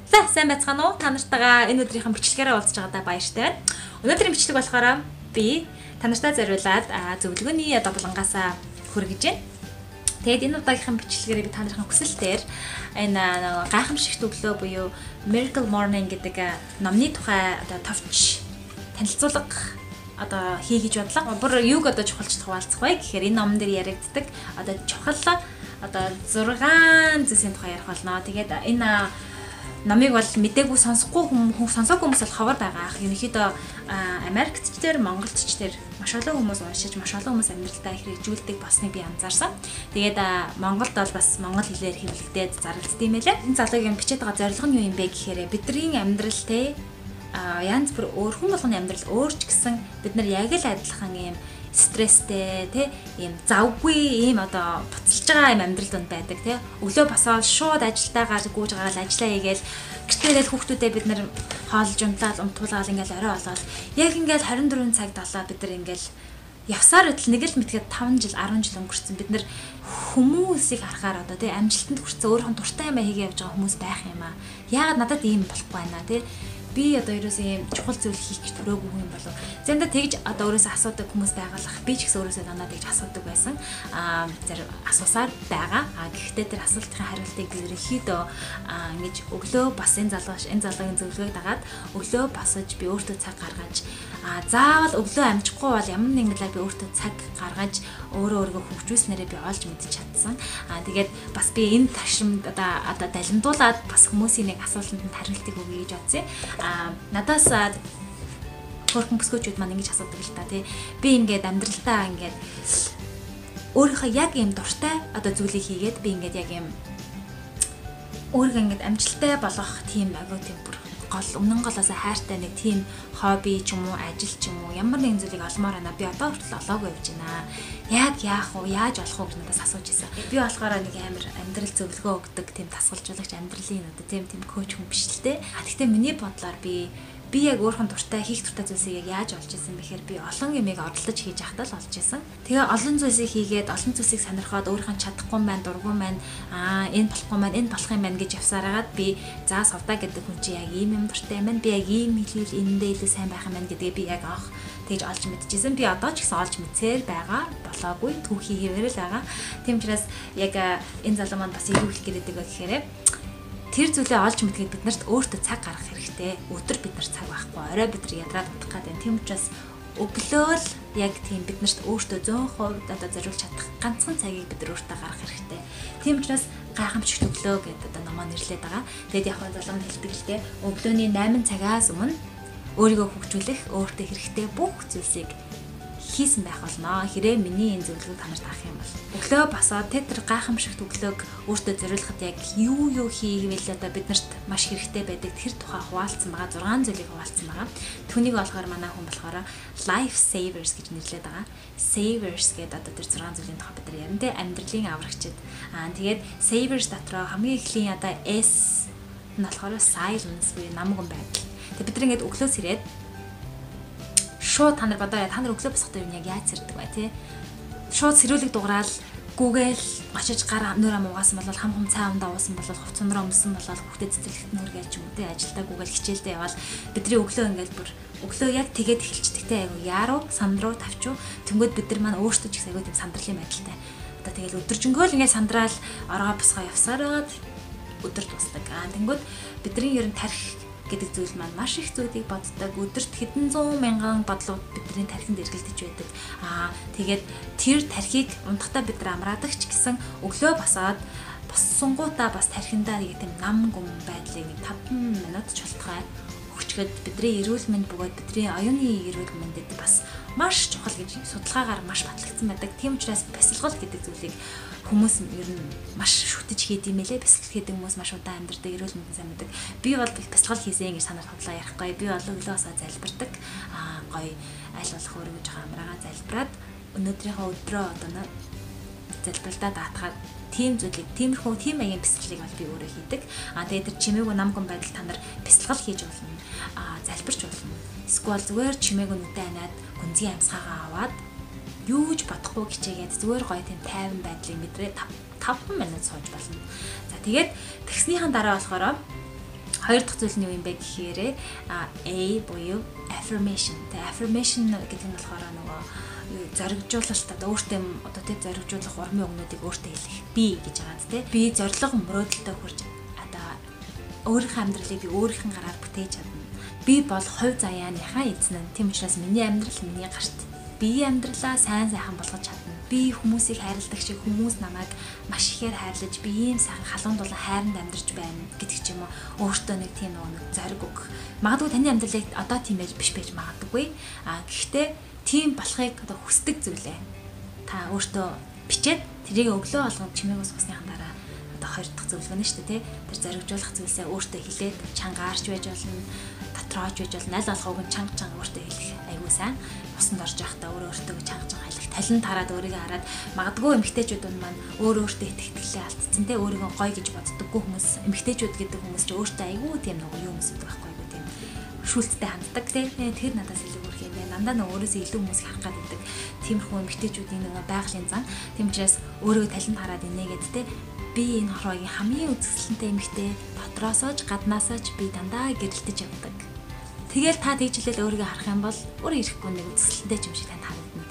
За, сайн байцгаана уу? Та нартайгаа энэ өдрийнхэн бичлэгээрээ уулзж байгаадаа баяртай байна. Өнөөдрийн бичлэг болохоор би та нартай зориулаад зөвлөгөөний одоо булангаасаа хүргэж байна. Тэгээд энэ удаагийнхын бичлэгээрээ би та нарын хүсэлтээр энэ гайхамшигт өглөө буюу Miracle Morning гэдэг номны тухай одоо товч танилцуулга одоо хий гэж бодлоо. Бүр юуг одоо чухалч хуваалцах вэ гэхээр энэ номон дээр яригддаг одоо чухал одоо 6 зүйлсийн тухай ярих болно. Тэгээд энэ номыг бол мдээгүй сонсохгүй сонсоогүй хүмүүс бол ховор байгаа. Ерөнхийдөө Америкт ч тэр Монголд ч тэр маш олон хүмүүс уншиж, маш олон хүмүүс амьдралдаа хэрэгжүүлдэг болсныг би анзаарсан. Тэгээд Монголд бол бас монгол хэлээр хэвлэгдээд зарлагдсан юм байлээ. Энэ залуугийн бичээд байгаа зорилго нь юу юм бэ гэхээр бидний амьдрал те янз бүр өөр хүн болгоны амьдрал өөр ч гэсэн бид нар яг л адилхан юм стресстэй тий ийм завгүй ийм одоо буцалж байгаа юм амьдрал донд байдаг тий. Өглөө босоод шууд ажилдаа гарч гүйж гараад ажиллаа хийгээл гэртээ ирэл хүүхдүүдээ бид нар хоолж унтаал унтуулаад ингээл орой олоод яг ингээл 24 цаг 7 бид нар ингээл явсаар байтал нэг л мэдгээд 5 жил 10 жил өнгөрцөн бид нар хүмүүсийг харахаар одоо тий амжилтанд хүрсэн өөрийнх нь дуртай юм хийгээ явж байгаа хүмүүс байх юм аа. Яагаад надад ийм болохгүй байна тий? Би одоо ерөөсөө ийм чухал зүйл хийх гэж төрөөгүй юм болов. Заримдаа тэгж одоо өөрөөсөө асуудаг хүмүүс байгалах. Би ч гэсэн өөрөөсөө дандаа тэгж асуудаг байсан. Зарим асуусаар байгаа. Гэхдээ тэр асуултын хариултыг би ерөнхийдөө ингэж өглөө бас энэ залуугийн зөвлөгөөг дагаад өглөө босож би өөртөө цаг гаргаж заавал өглөө амжихгүй бол ямар нэгэн талаар би өөртөө цаг гаргаж өөрөө өөрийгөө хөгжүүлснээрээ би олж мэдчих чадсан. Тэгээд бас би энэ ташрамд одоо далимдуулаад бас хүмүүсийн нэг асуултанд хариултыг өгье гэж бодсон. Надаас хөрхөн бүсгүүчүүд маань ингэж асуудаг л та тий. Би ингээд амьдралдаа ингээд өөрийнхөө яг ийм дуртай одоо зүйлийг хийгээд би ингээд яг ийм өөрийгөө ингээд амжилттай болгох тийм агуу тийм бүр гол өмнө голоос хайртай нэг тийм хобби ч юм уу ажил ч юм уу ямар нэгэн зүйлийг олмоор байна. Би одоо хүртэл олоогүй явж байна. Яг яах вэ? Яаж олох вэ гэж надаас асууж ирсэн. Би болохоор нэг амар амьдрал зөвлөгөө өгдөг тийм тасгалжуулагч амьдралын одоо тийм коуч хүн биш л дээ. Гэхдээ миний бодлоор би яг өөрийнхөө дуртай хийх дуртай зүйлсийг яг яаж олж ирсэн бэхээр би олон юмыг оролдож хийж байхдаа л олж ирсэн. Тэгээ олон зүйлсийг хийгээд олон зүйлсийг сонирхоод өөрийнхөө чадахгүй маань, дургүй маань, энэ болохгүй маань, энэ болох юм байна гэж явсаар хагаад би за сувдаа гэдэг хүн чи яг ийм юм дуртай юм байна. Би яг ийм хэлвэл энэндээ илүү сайн байх юм байна гэдгээ би яг анх тэгж олж мэдчихсэн. Би одоо ч гэсэн олж мэдсээр байгаа. Болоогүй түүхий хэвээр л байгаа. Тийм учраас яг энэ залуу маань бас юу хэлэх гээд байдаг вэ гэхээр тэр зүйлээ олж мэдгээд бид нарт өөртөө цаг гаргах хэрэгтэй. Өдөр бид нар цаг байхгүй, орой бид нар ядраад унтах гэдэг. Тийм учраас өглөө л яг тийм бид нарт өөртөө 100% одоо зориулж чадах ганцхан цагийг бид нар өөртөө гаргах хэрэгтэй. Тийм учраас гайхамшигт өглөө гэдэг одоо номоо нэрлээд байгаа. Тэгээд яг нь залуу нь хэлдэг л дээ. Өглөөний 8 цагаас өмнө өөрийгөө хөгжүүлэх, өөртөө хэрэгтэй бүх зүйлсийг хийсэн байх болно. Хэрэг миний энэ зөвлөгөөг та нарт авах юм бол өглөө босоод тэр гайхамшигт өглөөг өөртөө зориулахад яг юу хийвэл одоо бид нарт маш хэрэгтэй байдаг тэр тухай хуваалцсан байгаа. 6 зүйлийг хуваалцсан байгаа. Түүнийг болохоор манай хүн болохоор life savers гэж нэрлэдэг байгаа. Savers гэдэг одоо тэр 6 зүйлийн тухай бид нар ярина те, амьдралын аврагчид. Тэгээд savers дотроо хамгийн эхлийн одоо S нь болохоор silence буюу намган байдал. Тэгээд бид нар ингээд өглөөс ирээд шууд та нар бодоорой, та нар өглөө босохдоо юу яг яаж сэрдэг вэ тий? Шууд сэрүүлэг дуграал гүгээл очиж гар нүүр ам угаасан бол хам хум цай умдаа уусан бол хувц унраа өмсөн бол хүүхдэд цэцэрлэгт нүргээл ч юм уу тий, ажилдаа гүгээл хичээлдээ яваал бидний өглөө ингээл бүр өглөө яг тэгээд эхэлчихдэг тий, айгу яруу сандруу тавчуу тэнгүүд бид нар маань өөрсдөө ч гэсэн айгу тийм сандралын байдалтай. Одоо тэгэл өдөржингөө л ингээл сандраал оргоо босгоо явсаар байгаад өдөр дуусдаг. Тэнгүүд бидний ер нь тарих гэдэг зүйл маань маш их зүйлийг боддог. Өдөрт хэдэн зуун мянган бодлууд бидний тархинд эргэлдэж байдаг. Тэгээд тэр тархийг унтахтаа бид нар амраадаг ч гэсэн өглөө босоод боссонгуудаа бас тархиндаа нэг тийм нам гүм байдлыг нэг 5 минут ч болтугай өгчгöd бидний эрүүл мэнд бөгөөд бидний оюуны эрүүл мэндэд бас маш чухал гэж судалгаагаар маш батлагдсан байдаг. Тийм учраас бясалгал гэдэг зүйлийг хүмүүс ер нь маш шүтэж хийд юм элэ. Бясалгал хийдэг хүмүүс маш удаан амьдардаг, эрүүл мэндийн сайн байдаг. Би бол бясалгал хийсэн гэж санаар худлаа ярихгүй. Би бол өглөөсөө залбирдаг. Гоё аль болох өөрийгөө жоохон амраагаа залбираад өнөөдрийнхөө өдрөө одоо залбиралдаа даатгаад тийм зүйлийг, тиймэрхүү тийм маягийн бясалгалыг бол би өөрөө хийдэг. Тэгээд тэр чимээгүй намган байдал та нар бясалгал хийж болно. Залбирч болно. Эсвэл зүгээр чимээгүй нүдэ аниад гүнзгий амьсгаагаа аваад юу ч бодохгүй хичээгээд зүгээр гоё тийм тайван байдлыг мэдрээ 5 минут сууж болно. За тэгээд тэгснийхэн дараа болохоор Хоёр дахь зүйл нь юу юм бэ гэхээр A буюу affirmation. Тэгээ affirmation гэдэг нь болохоор нөгөө зоригжуулалт, одоо өөртөө одоо тий зоригжуулах урмын үгнүүдийг өөртөө хэлэх. Би гэж байгаа тий. Би зорилго мөрөөдөлтөд хүрч одоо өөрийнхөө амьдралыг би өөрийнх нь гараар бүтээж чадна. Би бол хувь заяаныхаа эзэн. Тийм учраас миний амьдрал миний гарт. Би амьдралаа сайн сайхан болгож чадна. Би хүмүүсийг хайрладаг шиг хүмүүс намайг маш ихээр хайрлаж би ийм сайхан халуун дулаан хайранд амьдарч байна гэдэг ч юм уу. Өөртөө нэг тийм нэг зориг өгөх. Магадгүй таны амьдралыг одоо тийм байж биш байж магадгүй. Гэхдээ тийм болохыг одоо хүсдэг зүйлээ та өөртөө бичээд тэрийг өглөө болгон чимээгөө суугсныхан дараа одоо хоёр дахь зөвлөгөө нь шүү дээ, тий. Тэр зоригжуулах зүйлсээ өөртөө хэлээд чангаарч байж болно, дотрооч байж болно, аль болох уг нь чанга чанга өөртөө хэлэх айгүй сайн. Усанд орж явахдаа өөрөө өөртөө чанга чанга хэлэх, талент хараад өөрийгөө хараад магадгүй эмэгтэйчүүд маань өөр өөртөө итгэлээ алдсан, тий. Өөрийгөө гоё гэж боддоггүй хүмүүс, эмэгтэйчүүд гэдэг хүмүүс ч өөртөө айгүй тийм нөгөө юм хүмүүс байдаг байхгүй юу, тийм шүүлттэй ханддаг, тий. Тэр надаас илүү өрх юм байна. Дандаа нөгөө өөрөөсөө илүү хүмүүс харах гэдэг тиймэрхүү эмэгтэйчүүдийн нөгөө байгалийн зан. Тийм учраас өөрийгөө талент хараад инээгээд, тий. Би энэ хорвогийн хамгийн үзэсгэлэнтэй эмэгтэй, дотроосоо ч гаднаасаа ч би дандаа гэрэлтэж явдаг. Тэгэл та тэгж хэлээл өөрийгөө харах юм бол өөр ирэхгүй нэг үзэсгэлэнтэй юм шиг танд харагдана.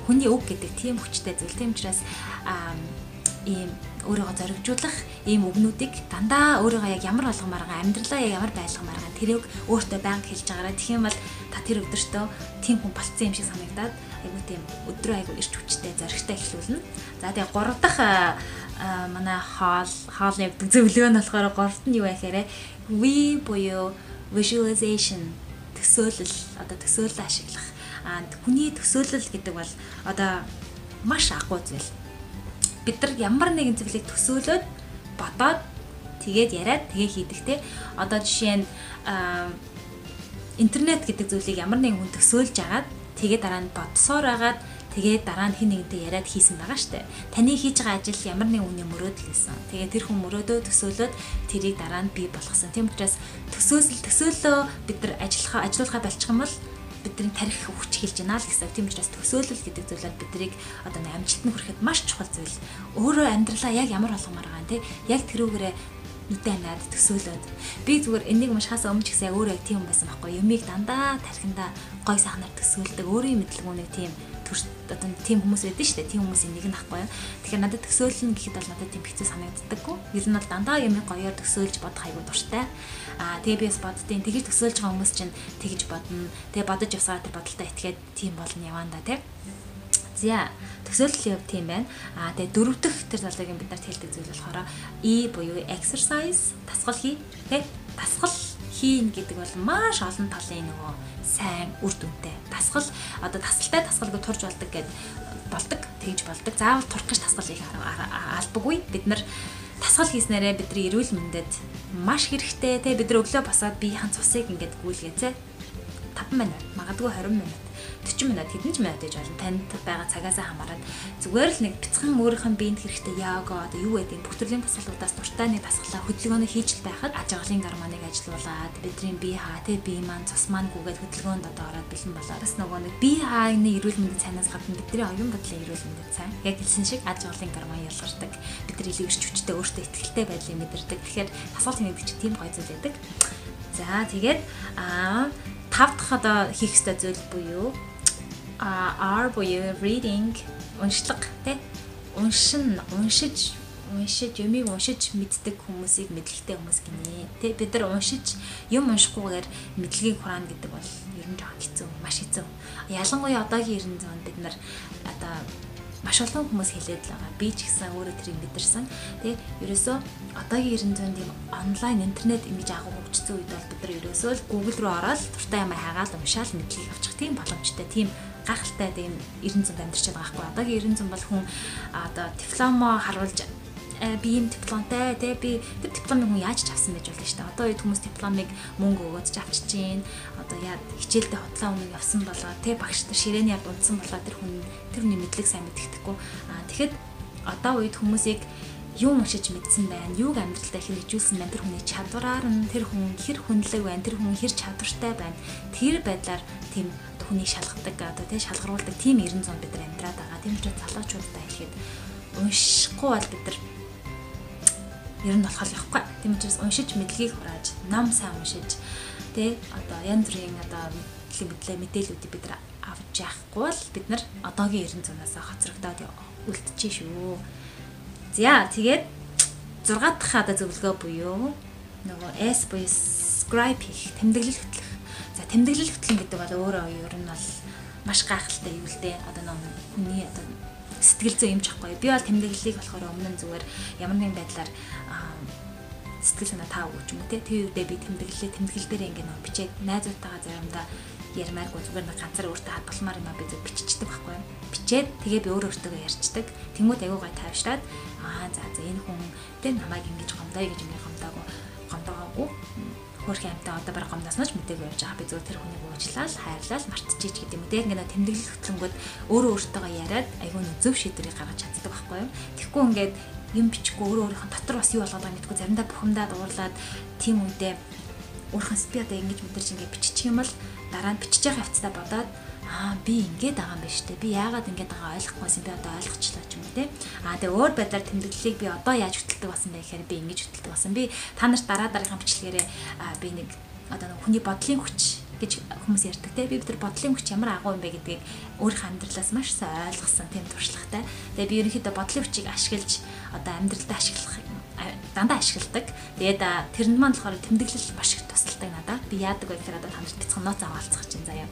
Хүний үг гэдэг тийм хүчтэй зүйл. Тийм учраас ийм өөрийгөө зоригжуулах ийм үгнүүдийг дандаа өөрийгөө яг ямар болгомоор байгаа, амьдралаа яг ямар байлгамаар байгаа тэрийг өөртөө байнга хэлж байгаарай. Тэгэх юм бол та тэр өдөртөө тийм хүн болцсон юм шиг санагдаад айгүй тийм өдрөө айгүй ирч хүчтэй, зоригтой эхлүүлнэ. За тэгээ гурав дахь манай хоол явдаг зөвлөгөө нь болохоор гуравт нь юу вэ гэхээр V буюу visualization, төсөөлөл, одоо төсөөлөл ашиглах. Хүний төсөөлөл гэдэг бол одоо маш агуу зүйл. Бид нар ямар нэгэн зүйлийг төсөөлөөд бодоод тэгээд яриад тэгээ хийдэг те. Одоо жишээ нь интернет гэдэг зүйлийг ямар нэгэн хүн төсөөлж агаад тэгээд дараа нь бодсоор агаад тэгээд дараа нь хэн нэгэнтэй яриад хийсэн байгаа штэ. Таны хийж байгаа ажил ямар нэгэн хүний мөрөөдөл гэсэн. Тэгээд тэр хүн мөрөөдөө төсөөлөөд тэрийг дараа нь бий болгосон. Тийм учраас төсөөллөө бид нар ажиллуулахаа болчих юм бол бидний тарих хүч хэлж байна л гэсэн. Тийм учраас төсөөлөл гэдэг зүйлээр биднийг одоо нэг амжилтанд хүрэхэд маш чухал зүйл. Өөрөө амьдралаа яг ямар болгомоор байгаа юм те. Яг тэрүүгээрээ нүдэ анаад төсөөлөөд. Би зүгээр энийг уншихаас өмнө ч гэсэн өөрөө яг тийм байсан байхгүй. Юмыг дандаа тархиндаа гой сайхнаар төсөөлдөг. Өөрийн мэдлэг нэг тийм одоо тийм хүмүүс байдаг шүү дээ. Тийм хүмүүсийн нэг нь ахгүй юу. Тэгэхээр надад төсөөлнө гэхэд бол надад тийм хэцүү санагддаггүй. Ер нь бол дандаа юмыг гоёор төсөөлж бодох айгуу дуртай. Тэгээ би бас боддیں۔ Тэгэж төсөөлж байгаа хүмүүс чинь тэгж бодно. Тэгээ бодож явсаар тэр бодолтой итгээд тийм болно яваанда тий. За төсөөллийн хувьд тийм байна. Тэгээ дөрөв дэх тэр залуугийн бид нарт хэлдэг зүйл болохоор E буюу exercise, дасгал хий тий. Дасгал хийн гэдэг бол маш олон талын нөгөө сайн үр дүнтэй. Дасгал одоо дасгалтай дасгалгүй турж болдог гэд болдог, тэгж болдог. Заавал турах гэж дасгал хийх албагүй. Бид нар дасгал хийснээрээ бидний эрүүл мэндэд маш хэрэгтэй те. Бид нар өглөө босоод биеийн цусыг ингээд гүйлгээцээ 5 минут, магадгүй 20 минут, 40 минут, хэдэн ч минут гэж болно. Танд байгаа цагаасаа хамаарат зүгээр л нэг бяцхан өөрийнх нь биед хэрэгтэй йога одоо юу гэдэг бүх төрлийн дасгалуудаас дуртай нэг дасгалаа хөдөлгөөнөө хийж л байхад аж аргалын гормоныг ажилуулад бидний бие хаа те бие маань цус маань гүгээд хөдөлгөөнд одоо ороод бэлэн болоод бас нөгөө нэг бие хааны эрүүл мэндийн цайнаас гадна бидний оюун бодлын эрүүл мэндийн цай яг хэлсэн шиг аж аргалын гормон ялгардаг. Бид нар илүү эрч хүчтэй, өөртөө ихтэй байдлыг мэдэрдэг. Тэгэхээр дасгал хийх гэдэг чинь тийм гоё зүйл байдаг. За тэгээд тав дахь одоо хийх ёстой зүйл буюу R буюу reading, уншлага тий. Уншиж юмыг уншиж мэддэг хүмүүсийг мэдлэгтэй хүмүүс гинэ тий. Бид нар уншиж юм уншихгүйгээр мэдлэгийг хураана гэдэг бол ер нь жоохон хэцүү, маш хэцүү. Ялангуяа одоогийн 90 зуунд бид нар одоо маш олон хүмүүс хэлээд л байгаа. Би ч гэсэн өөрөө тэрийг мэдэрсэн. Тэ ерөөсөө одоогийн 90 зуунд ийм онлайн интернет ингэж агуу хөгжсөн үед бол бид нар ерөөсөө л Google руу ороод дуртай юм хайгаал уншаал мэдлэгийг авчих тийм боломжтой, тийм гайхалтай тийм 90 зуунд амьдарч байгаа байхгүй. Одоогийн 90 зуун бол хүн одоо дипломо харуулж би ийм дипломтай тий би тэр дипломыг хүн яаж ч авсан байж болно шүү дээ. Одоо үед хүмүүс дипломыг мөнгө өгөөд ч авчиж гин. Одоо яа хичээлдээ худлаа өмнө явсан болоо тий багш нар ширээний ард унтсан болоо тэр хүн тэр хүний мэдлэг сайн мэддэхгүй. Тэгэхэд одоо үед хүмүүсийг юм уншиж мэдсэн байна, юуг амьдралдаа хэрэгжүүлсэн байна, тэр хүний чадвараар нь тэр хүн хэр хүнлэг байна, тэр хүн хэр чадвартай байна. Тэр байдлаар тийм хүнийг шалгадаг, одоо тий шалгаруулдаг тийм 90 зуун бид нар амьдраад байгаа. Тийм учраас залуучуудаа хэлэхэд уншихгүй бол бид нар Ер нь болохоор явахгүй. Тийм учраас уншиж мэдлэгийг хурааж, ном сайн уншиж, тэ одоо янз бүрийн одоо мэдлэг мэдээллүүдийг бид нар авч яахгүй бол бид нар одоогийн 90 зуунаас хоцрогдоод үлдчихэ шүү. За, тэгээд 6 дахь одоо зөвлөгөө буюу нөгөө S буюу scribe хийх, тэмдэглэл хөтлөх. За, тэмдэглэл хөтлөн гэдэг бол өөрөө ер нь бол маш гайхалтай юу л дээ. Одоо нөгөө хүний одоо сэтгэл зүйн юм ч ахгүй. Би бол тэмдэглэлийг болохоор өмнө нь зүгээр ямар нэгэн байдлаар сэтгэл санаа таагүй ч юм уу те. Тэр үедээ би тэмдэглэлээ тэмдэглэл дээр ингээ нөгөө бичээд найзуудтайгаа заримдаа ярмааргүй зүгээр нэг ганцаар өөртөө хадгалмаар юм а би зөв биччихдэг байхгүй юу. Бичээд тэгээ би өөр өөртөө ярьцдаг. Тэнгүүд аягүй гай тайвшраад аа за за энэ хүн тэ намайг ингэж гомдоё гэж ингэ гомдоогүй гомдоогоогүй хөөрхөн амьтаа одоо баг гомдосноо ч мдээгүй явж байгаа. Би зөв тэр хүнийг уучлаад, хайрлал, мартчихийч гэдэг юм. Тэгээ ингэ тэмдэглэл хөтлөнгүүд өөрөө өөртөөгөө яриад аягүй нэг зөв шийдвэрийг гаргаж чаддаг байхгүй юу. Тэгэхгүй ингээд юм бичихгүй өөрөө өөрийнх нь дотор бас юу болгоод байгааг мэдгүй заримдаа бухимдаад уурлаад тийм үедээ өөрийнхөө би одоо ингэж мэдэрч ингэ бичих юм бол дараа нь бичиж байгаа явцдаа бодоод аа би ингэж байгаа юм байна шүү дээ. Би яагаад ингэж байгаа ойлгохгүйсэн би одоо ойлгочлоо ч юм уу те. Аа тэгээ өөр байдлаар тэмдэглэлийг би одоо яаж хөтэлдэг болсон бэ гэхээр би ингэж хөтэлдэг болсон. Би та нарт дараа дараагийн бичлэгээрээ би нэг одоо нэг хүний бодлын хүч гэж хүмүүс ярьдаг те. Би бид нар бодлын хүч ямар агуу юм бэ гэдгийг өөрийнхөө амьдралаас маш сайн ойлгосон тийм туршлагатай. Тэгээ би ерөнхийдөө бодлын хүчийг ашиглаж одоо амьдралдаа ашиглах дандаа ашигладаг. Тэгээд тэрэнд маань болохоор тэмдэглэл маш их тусалдаг надад. Би яадаг вэ гэхээр одоо та нарт бяцхан нууц аваалцах чинь заяа.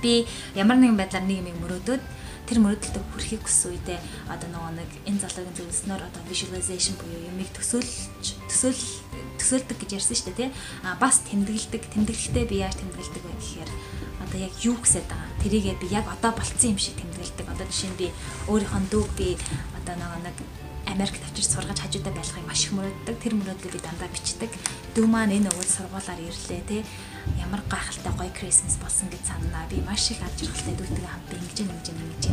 Би ямар нэгэн байдлаар нэг юм мөрөөдөөд тэр мөрөөдөлтөд хүрэхийг хүссэн үедээ одоо нөгөө нэг энэ залуугийн зөвлөснөөр одоо visualization буюу юмыг төсөөлж төсөөл төсөөлдөг гэж ярьсан шүү дээ тий. А бас тэмдэглэдэг. Тэмдэглэхдээ би яаж тэмдэглэдэг вэ гэхээр одоо яг юу гэсэд байгаа. Тэрийгээ би яг одоо болцсон юм шиг тэмдэглэдэг. Одоо жишээ нь би өөрийнхөө дүүг би одоо нөгөө нэг Америкт авчирч сургаж хажуудаа байхыг маш их мөрөөддөг. Тэр мөрөөдлөө би дандаа бичдэг. Дүү маань энэ өвөл сургуулаар ирлээ те. Ямар гайхалтай гоё Christmas болсон гэж санана. Би маш их ад жаргалтай дүүтэйгээ хамт ингэж ингэж ингэж.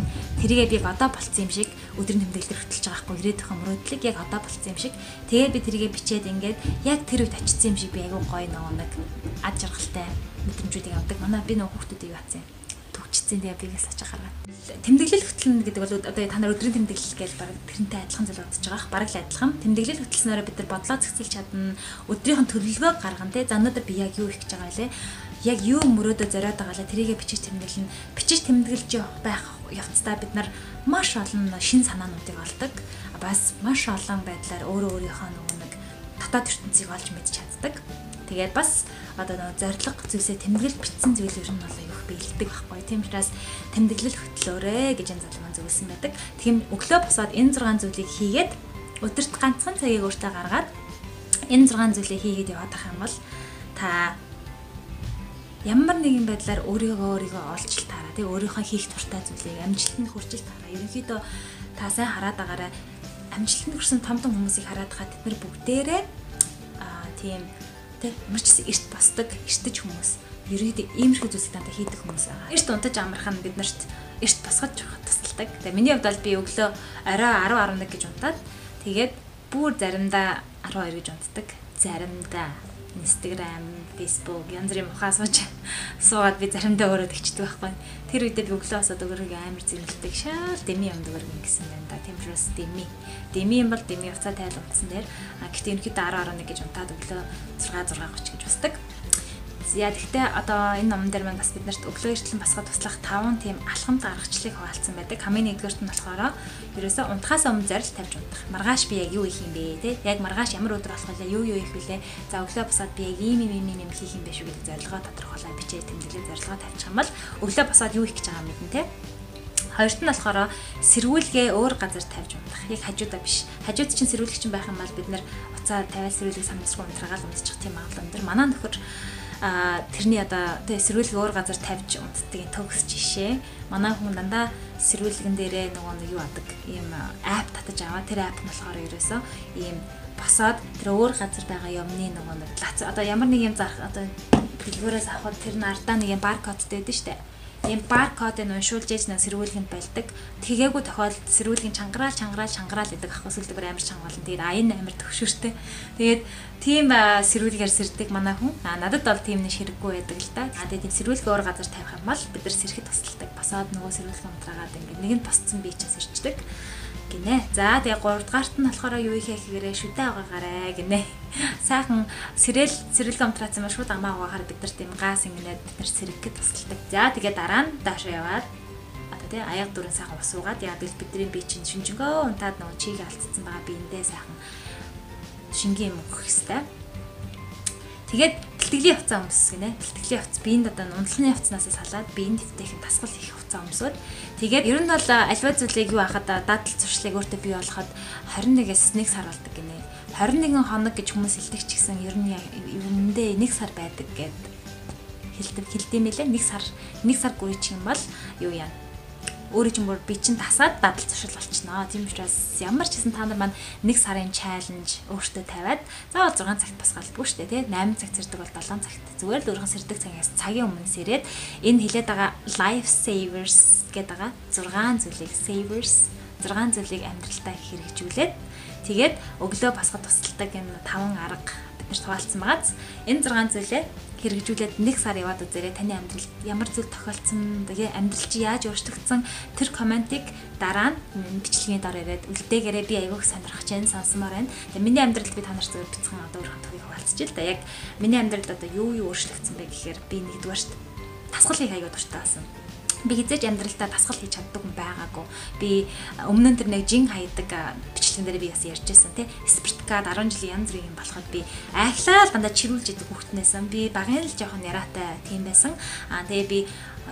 Тэрийгээ би одоо болцсон юм шиг өдрийн тэмдэглэлээр хөтөлж байгаа хгүй ирээдүйн мөрөөдлийг яг одоо болцсон юм шиг. Тэгээ би тэрийгээ бичээд ингээд яг тэр үед очсон юм шиг би айгүй гоё нөгөө нэг ад жаргалтай мэдрэмжүүдийг авдаг. Манай би нөгөө хүүхдүүдийг юу атсан юм төгчсөн тэгээ бигээс очих гаргаад. Тэмдэглэл хөтлөн гэдэг бол одоо та нар өдрийн тэмдэглэл гэж баг тэрнтэй адилхан зүйл бодож байгаа. Бараг л адилхан. Тэмдэглэл хөтлснөөрөө бид нар бодлоо зохицуулж чадна. Өдрийнх нь төлөвлөгөөг гаргана те. За өнөөдөр би яг юу хийх гэж байгаа вэ? Яг юу мөрөөдөө зориод байгаа лээ. Тэрийгэ бичиж тэмдэглэнэ. Бичиж тэмдэглэж байх явцдаа бид нар маш олон шин санаануудыг олдог. Бас маш олон байдлаар өөрөө өөрийнхөө нөгөө нэг дотоод ертөнцийг олж мэдж чаддаг. Тэгээд бас одоо нөгөө зорилго зүйлсээ тэмдэглэл бичсэн зүйл ер нь бол аюух биелдэг байхгүй. Тийм учраас тэмдэглэл хөтлөөрэй гэж энэ залуу зөвлөсөн байдаг. Тийм өглөө босоод энэ 6 зүйлийг хийгээд өдөрт ганцхан цагийг өөртөө гаргаад энэ 6 зүйлийг хийгээд яваад ах юм бол та ямар нэгэн байдлаар өөрийгөө өөрийгөө олж л таараа. Тэг өөрийнхөө хийх дуртай зүйлийг амжилтанд хүрч л таараа. Ерөнхийдөө та сайн хараад байгаарай. Амжилтанд хүрсэн том том хүмүүсийг хараад хаа тэд нар бүгдээрээ тийм тэ ямар ч гэсэн эрт босдог, эртэж хүмүүс ерөөдөө иймэрхүү зүйлсийг дандаа хийдэг хүмүүс байгаа. Эрт унтаж амрах нь бид нарт эрт босгож тусалдаг. Тэгээ миний хувьд бол би өглөө орой 10 11 гэж унтаад тэгээд бүр заримдаа 12 гэж унтдаг. Заримдаа Instagram, Facebook янз бүрийн мухаа сууж суугаад би заримдаа өөрөө тэгчдэг байхгүй. Тэр үедээ би өглөө босоод өөрийгөө амар зэрэгэлдэг. Шал деми юм дүүрэг ингэсэн байна да. Тийм учраас деми. Деми юм бол деми уцаа тайл унтсан дээр. А гэхдээ ерөнхийдөө 10 11 гэж унтаад өглөө 6 6:30 гэж босдог. За тэгвэл одоо энэ номон дээр маань бас бид нарт өглөө эртлэн босгоод туслах 5 тийм алхам гаргачлалыг хуваалцсан байдаг. Хамгийн нэгдүгээрт нь болохоор ерөөсөө унтахаас өмнө зорилт тавьж унтах. Маргааш би яг юу хийх юм бэ те? Яг маргааш ямар өдөр болох вэ? Юу юу хийх вүлээ? За өглөө босоод би яг ийм ийм ийм юм хийх юм бэ шүү гэдэг зорилгоо тодорхойлоо бичээ тэмдэглээ зорилгоо тавьчих юм бол өглөө босоод юу хийх гэж байгаа мэднэ те. Хоёрт нь болохоор сэргүүлгээ өөр газар тавьж унтах. Яг хажуудаа биш. Хажууд чинь сэргүүлэгч байх юм бол бид нар уцаа тавиал сэргүүлгийг самдсаргүй унтраагаал унтчих тийм магадлал өндөр. Манай нөхөр тэрний одоо тэ сэргүүлэг өөр газар тавьж унтдгийг төгс жишээ. Манай хүн дандаа сэргүүлгэн дээрээ нөгөө нэг юу адаг ийм апп татаж аваа. Тэр апп нь болохоор ерөөсөө ийм босоод тэр өөр газар байгаа юмны нөгөө нэг лац одоо ямар нэг юм зарах одоо дэлгүүрээс авахад тэр нь ардаа нэг юм баркодтой байдаг шүү дээ. Ийм баркодыг уншуулж яж нэг сэргүүлгэнд болдог. Тэгээгүй тохиолдолд сэргүүлгийн чангараал чангараал чангараал гэдэг ахгүй сүлдээ бүр амар чанга болно. Тэгээд а энэ амар төвшөртэй. Тэгээд тийм сэргүүлгээр сэрдэг манай хүн. А надад бол тийм нэг хэрэггүй байдаг л да. А тэгээд тийм сэргүүлгээ өөр газар тавих юм бол бид нар сэрхэд тусалдаг. Босоод нөгөө сэргүүлгээ унтраагаад ингээд нэг нь босцсон би ч сэрчдэг. гинэ. За тэгээ 3 дугаарт нь болохоор юу хийх гэхээр шүдэ угаагаарай гинэ. Сайхан сэрэлгээ унтраацсан ба шууд амаа угаагаар бид нар тийм газ ингэнээд бид нар сэргэхэд тусалдаг. За тэгээ дараа нь доошоо яваад одоо тий аяга дөрөн сайхан ус уугаад, яг л бидний бие чинь шинжэнгөө унтаад нөгөө чийг алдсан байгаа биендээ сайхан шингийн юм өгөх хэвээр. Тэгээд бэлтгэлийн хувцас өмсөх гинэ. Бэлтгэлийн хувцас биеинд одоо унтлахны хувцаснаас салаад биеинд эвтэйхэн дасгал хийх хувцас өмсөөд тэгээд ер нь бол альва зүйлийг юу хахад дадал зуршлыг өөртөө бий болгоход 21-ээс 1 сар болдог гинэ. 21 хоног гэж хүмүүс хэлдэг ч гэсэн ер нь үүндээ 1 сар байдаг гэд хэлдэг юм лээ. 1 сар гүйчих юм бол юу яа? Өөрөө чинь бүр би чинь тасаад дадал зуршил болчихноо. Тийм учраас ямар ч гэсэн та нар маань 1 сарын чаленж өөртөө тавиад заавал 6 цагт босгалдгүй шүү дээ, тий. 8 цаг сэрдэг бол 7 цагт. Зүгээр л өөрийнхөө сэрдэг цагаас цагийн өмнө сэрээд энэ хэлээд байгаа life savers гэдэг байгаа 6 зүйлийг savers 6 зүйлийг амьдралтаа хэрэгжүүлээд тэгээд өглөө босгод тусалдаг энэ 5 арга бид нар хуваалцсан байгааз энэ 6 зүйлээ хэрэгжүүлээд 1 сар яваад үзээрэй. Таны амьдралд ямар зүйл тохиолдсон, тэгээ амьдрал чи яаж өөрчлөгдсөн тэр комментиг дараа нь бичлэгийн дор ирээд үлдээгээрэй. Би айгүйх сонирхож байна, сонсомоор байна. Тэгээ миний амьдралд би та нарт зүгээр бяцхан одоо өөрийнхөө төвийг хуваалцж л да. Яг миний амьдралд одоо юу өөрчлөгдсөн бэ гэхээр би нэгдүгээрт дасгал хийх айгүй дуртай байсан. Би хизээж амьдралдаа дасгал хийж чаддаг хүн байгаагүй. Би өмнө нь тэр нэг жин хайдаг бичлэгэн дээр би бас ярьж байсан тий. Спирткад 10 жилийн янз бүрийн юм болоход би айхлаа л дандаа чирүүлж идэг хүүхднээсэн. Би багын л жоохон яраатай тийм байсан. Аа тэгээ би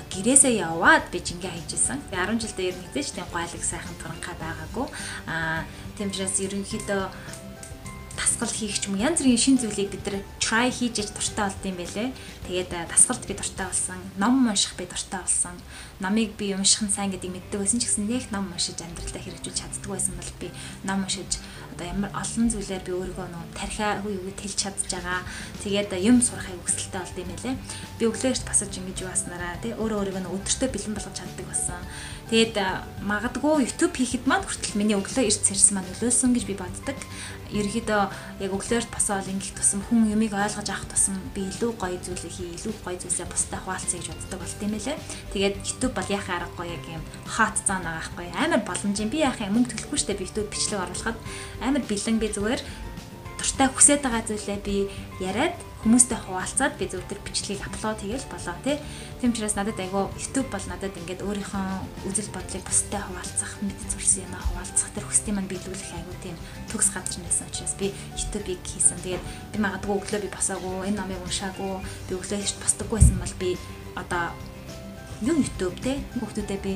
гэрээсээ яваад би жингээ хайж исэн. Би 10 жилдээ ер нь хизээж тийм гуайлаг сайхан туранхай байгаагүй. Аа тийм учраас ерөнхийдөө дасгал хийх ч юм уу янз бүрийн шин зүйлийг бид нар try хийж яж дуртай болд юм байлээ. Тэгээд дасгалд би дуртай болсон, ном унших би дуртай болсон. Номыг би унших нь сайн гэдгийг мэддэг байсан ч гэсэн нэг ном уншиж амьдралдаа хэрэгжүүлж чаддгүй байсан бол би ном уншиж одоо ямар олон зүйлээр би өөрийгөө нөгөө тархиа юу тэлж чадж байгаа. Тэгээд юм сурахыг хүсэлтэй болд юм байлээ. Би өглөө эрт босож ингэж юу аснараа тий өөрөө өөрийгөө нөгөө өдөртөө бэлэн болгож чаддаг болсон. Тэгээд магадгүй YouTube хийхэд маань хүртэл миний өглөө эрт сэрсэн маань нөлөөлсөн гэж би боддог. Ерөнхийдөө яг өглөө эрт босоод ингэх тусам хүн юмыг ойлгож авах тусам би илүү гоё зүйлийг хий, илүү гоё зүйлсээ бусдад хуваалцъя гэж боддог болт юм байлээ. Тэгээд YouTube бол яхаа аргагүй яг юм hot zone байгаа байхгүй амар боломж юм. Би яхаа мөнгө төлөхгүй штэ би YouTube бичлэг оруулахад амар бэлэн би зүгээр дуртай хүсэж байгаа зүйлээ би яриад хүмүүстэй хуваалцаад би зөв тэр бичлэгийг апплод хийгээл болоо тий. Тийм учраас надад айгүй YouTube бол надад ингээд өөрийнхөө үзэл бодлыг бусдад хуваалцах, мэд сурсан юмаа хуваалцах тэр хүсдийн маань биелүүлэх айгүй тийм төгс газар нэсэн учраас би YouTube-ыг хийсэн. Тэгээд би магадгүй өглөө би босоогүй, энэ номыг уншаагүй, би өглөө эрт босдоггүй байсан бол би одоо юу YouTube тий хүүхдүүдээ би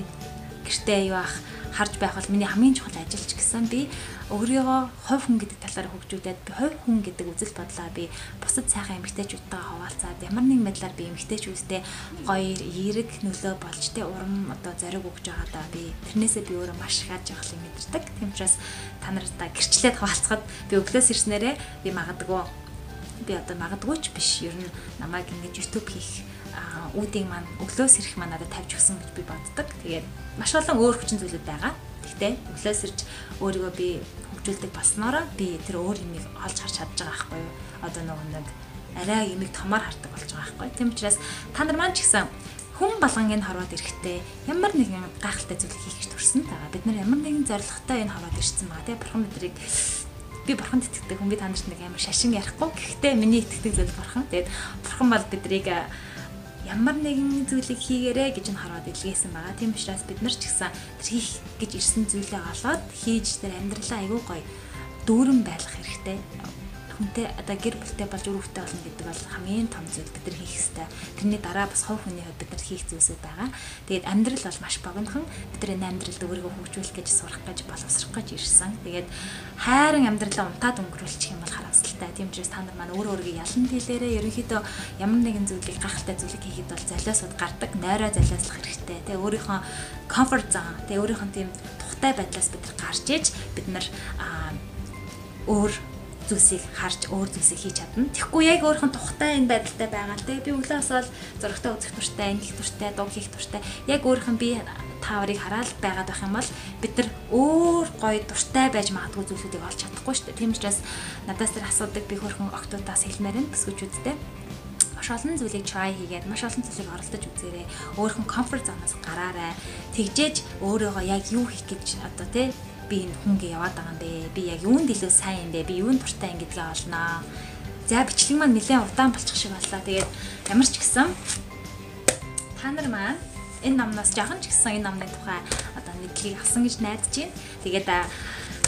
гэртээ юу ах харж байх бол миний хамгийн чухал ажил ч гэсэн би өөрийгөө хувь хүн гэдэг талаар хөгжүүлээд би хувь хүн гэдэг үзэл бодлоо би бусад сайхан эмэгтэйчүүдтэйгээ хуваалцаад ямар нэгэн байдлаар би эмэгтэйчүүдтэй гоё эерэг нөлөө болж тэ урам одоо зориг өгж байгаадаа би тэрнээсээ би өөрөө маш их аж аргалыг мэдэрдэг. Тийм учраас та нартай гэрчлээд хуваалцахад би өглөөс ирснээрээ би магадгүй би одоо магадгүй ч биш ер нь намайг ингэж YouTube хийх үүдийг маань өглөөс ирэх маань надад тавьж өгсөн гэж би боддог. Тэгээд маш олон өөр хүчин зүйлүүд байгаа. Гэхдээ өглөөс ирж өөрийгөө би хөгжүүлдэг болсноороо би тэр өөр юмыг олж харж чадж байгаа байхгүй юу? Одоо нөгөө нэг арай юмыг томоор хардаг болж байгаа байхгүй юу? Тийм учраас та нар маань ч гэсэн хүн болгон энэ хорвоод ирэхдээ ямар нэгэн гайхалтай зүйл хийх гэж төрсөн байгаа. Бид нар ямар нэгэн зорилготой энэ хорвоод ирсэн байгаа тийм. Бурхан бидрийг би бурханд итгэдэг хүн би та нарт нэг амар шашин ярихгүй. Гэхдээ миний итгэдэг зүйл бурхан. Тэгээд бурхан бол бидрийг ямар нэгэн зүйлийг хийгээрэй гэж нь хараад илгээсэн байгаа. Тийм учраас бид нар ч гэсэн тэр хийх гэж ирсэн зүйлээ олоод хийж тэр амьдралаа айгүй гоё дүүрэн байлгах хэрэгтэй. Хүнтэй одоо гэр бүлтэй болж үр хүүхдтэй болно гэдэг бол хамгийн том зүйл бид нар хийх ёстой. Тэрний дараа бас хувь хүний хувьд бид нар хийх зүйлсүүд байгаа. Тэгээд амьдрал бол маш богинохон. Бид нар энэ амьдралд өөрийгөө хөгжүүлэх гэж сурах гэж боловсрох гэж ирсэн. Тэгээд хайран амьдралаа унтаад өнгөрүүлчих юм бол харамсалтай. Тийм учраас та нар маань өөрөө өөрийгөө ялан тэлээрээ ерөнхийдөө ямар нэгэн зүйлийг гайхалтай зүйлийг хийхэд бол золиосууд гардаг. Нойроо золиослох хэрэгтэй. Тэгээ өөрийнхөө comfort zone, тэгээ өөрийнхөө тийм тухтай байдлаас бид нар гарч иж бид нар өөр зүйлсийг харж өөр зүйлсийг хийж чадна. Тэгэхгүй яг өөрийнх нь тухтай энэ байдалтай байгаа л те. Би өглөө босоод зурагтай үзэх дуртай, ингэх дуртай, дуу хийх дуртай. Яг өөрийнх нь бие тааврыг хараад байгаад байх юм бол бид нар өөр гоё дуртай байж магадгүй зүйлсүүдийг олж чадахгүй шүү дээ. Тийм учраас надаас тэр асуудаг би хөрхөн октоудаас хэлмээр байна бүсгүүчүүдтэй. Маш олон зүйлийг try хийгээд, маш олон зүйлийг оролдож үзээрэй. Өөрийнх нь comfort zone-аас гараарай. Тэгжээж өөрийгөө яг юу хийх гэж одоо те би энэ хүнгээ яваад байгаа юм бэ? Би яг юунд илүү сайн юм бэ? Би юунд дуртай юм гэдгээ олноо. За бичлэг маань нэлээд удаан болчих шиг боллоо. Тэгээд ямар ч гэсэн та нар маань энэ номноос жоохон ч гэсэн энэ номны тухай одоо мэдлэгийг авсан гэж найдаж байна. Тэгээд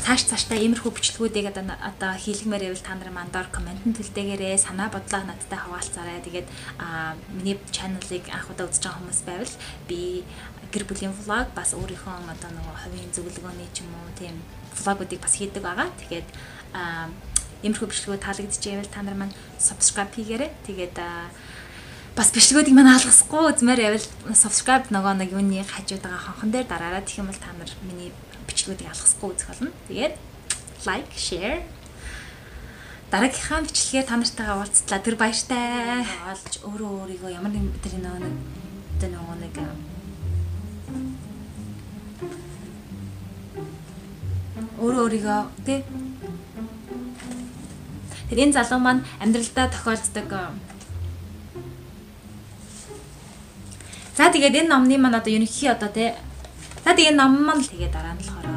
цаашдаа иймэрхүү бичлэгүүдийг одоо хийлгмээр байвал та нар маань доор комментэнд үлдээгээрэй, санаа бодлоо надтай хаваалцаарай. Тэгээд миний channel-ыг анх удаа үзэж байгаа хүмүүс байвал би гэр бүлийн vlog бас өөрийнхөө одоо нөгөө хувийн зөвлөгөөний ч юм уу тийм vlog-уудыг бас хийдэг байгаа. Тэгээд иймэрхүү бичлэгүүд таалагдчихвэл та нар маань subscribe хийгээрэй. Тэгээд бас бичлэгүүдийг маань алгасахгүй үзмээр байвал subscribe нөгөө нэг юуны хажууд байгаа хонхон дээр дараарай. Тэгэх юм бол та нар миний бичлэгүүдийг алгасахгүй үзэх болно. Тэгээд like, share. Дараагийнхаа бичлэгээр та нартайгаа уулзтлаа. Тэр баяртай. Олж өөрөө өөрийгөө ямар нэг тэр нөгөө нэг өөрөө өөрийгөө тий. Тэр энэ залуу маань амьдралдаа тохиолддог. За тэгээд энэ номны маань одоо ерөнхий одоо тий. За тэгээд ном маань л тэгээд дараа нь болохоор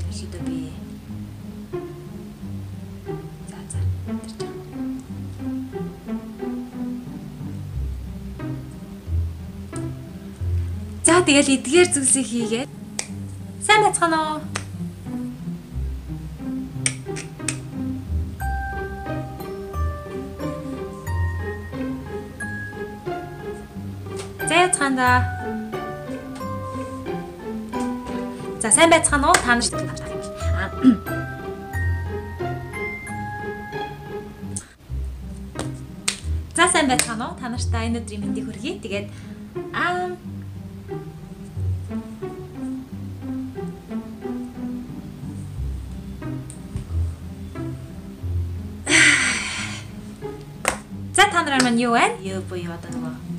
ерөнхийдөө би за тэр чинь. За тэгэл эдгээр зүйлсийг хийгээд сайн байцгаана уу? За яцгаана. За сайн байцгаана уу? Та нарт юм бол. За сайн байцгаана уу? Та нартай энэ өдрийн мэндийг хүргэе. Тэгээд за та нараар маань юу вэ? Юу буюу одоо нөгөө